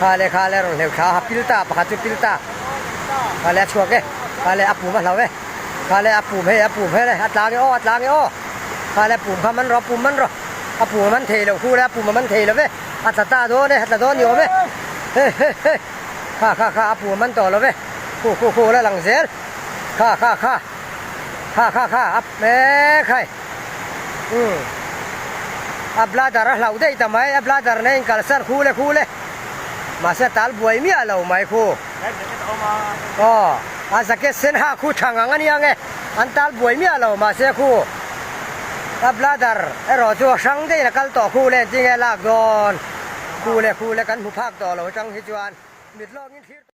Kha le kha le a rawn hleuh thla a, ha pil ta pakhat chu pil ta. Kha le a chhuak e, kha le a pum a hlau e, kha le a pum hei a pum hei le a tlang e aw a tlang e aw. Kha le a pum kha man rawh a pum man rawh, a pum a man thei lo khu le a pum a man thei lo ve, a tla ta dawn e a tla dawn ni awm e. He he he kha kha kha a pum a man tawh lo ve, khu khu khu la lang zel, kha kha kha kha kha kha a e khai umm a bladder a hlauh daih ta mai a bladder nen in kalsan khu le khu le mahse a tal buai miah lo mai khu aw a jacket sen ha khu tha ngang a nia nge an tal buai miah lo mahse khu a bladder erawh chu a hrang daihin a kal tawh khu le engtin nge a lak dawn khu le khu le kan hmu phak tawh lo atang hi chuan mit lawngin thlir.